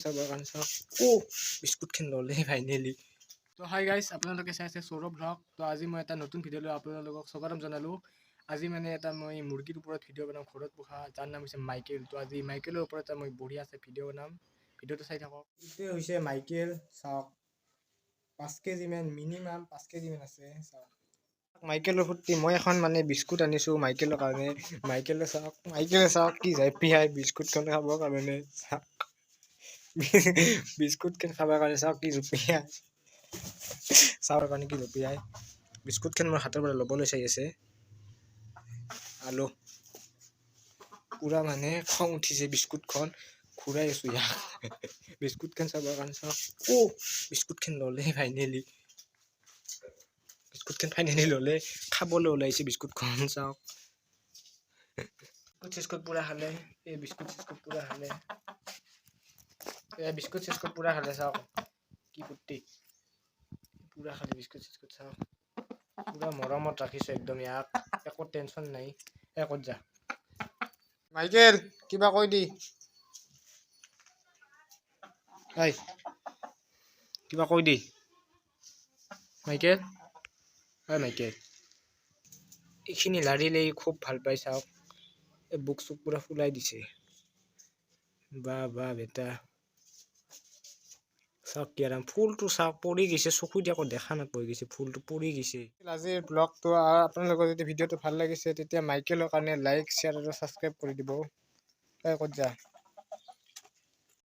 চাবৰ কাৰণে চাওক। অ' বিস্কুটখন ল'লে ফাইনেলি। তো হাই গাইজ, আপোনালোকে চাই আছে সৌৰভ ভ্লগ। তো আজি মই এটা নতুন ভিডিঅ' লৈ আপোনালোকক স্বাগতম জনালোঁ। আজি মানে এটা মই মুৰ্গীৰ ওপৰত ভিডিঅ' বনাম, ঘৰত পোহা, যাৰ নাম হৈছে মাইকেল। তো আজি মাইকেলৰ ওপৰত এটা মই বঢ়িয়া আছে ভিডিঅ' বনাম। ভিডিঅ'টো চাই থাকক। এইটোৱে হৈছে মাইকেল। চাওক, 5 কেজিমান, মিনিমাম 5 কেজিমান আছে। চাওক মাইকেলৰ ফূৰ্তি। মই এখন মানে বিস্কুট আনিছোঁ মাইকেলৰ কাৰণে। মাইকেলে চাওক, মাইকেলে চাওক কি যায় পিয়াই বিস্কুটখন খাবৰ কাৰণে। চাওক, বিস্কুটখন খাবৰ কাৰণে চাওক কি জঁপিয়াই। চাবৰ কাৰণে কি জঁপিয়াই। বিস্কুটখন মোৰ হাতৰ পৰা ল'বলৈ চাই আছে। আলু পূৰা মানে খং উঠিছে। বিস্কুটখন ঘূৰাই আছোঁ ইয়াক বিস্কুটখন চাবৰ কাৰণে। চাওক, অ' বিস্কুটখন ল'লে ফাইনেলি। বিস্কুটখন ফাইনেলি ল'লে, খাবলৈ ওলাইছে বিস্কুটখন। চাওক, বিস্কুট চিস্কুট পূৰা খালে। এই বিস্কুট চিস্কুট পূৰা খালে। এই বিস্কুট চিস্কুট পূৰা খালে। চাওক কি ফূৰ্তি, পূৰা খালে বিস্কুট চিস্কুট। চাওক, পূৰা মৰমত ৰাখিছোঁ একদম ইয়াক, একো টেনশ্যন নাই। এই ক'ত যা মাইকেল? কিবা কৈ দি। এই কিবা কৈ দি মাইকেল। হয় মাইকেল, এইখিনি লাৰিলে ই খুব ভাল পায়। চাওক, এই বুক চুক পূৰা ফুলাই দিছে। বা বা বেটা, চাওক কি আৰাম। ফুলটো চাওক, পৰি গৈছে। চকু দি আকৌ দেখা নাপাই গৈছে, ফুলটো পৰি গৈছে। আজিৰ ব্লগটো আপোনালোকৰ যদি ভিডিঅ'টো ভাল লাগিছে, তেতিয়া মাইকেলৰ কাৰণে লাইক, শ্বেয়াৰ আৰু ছাবস্ক্ৰাইব কৰি দিব। এই ক'ত যা?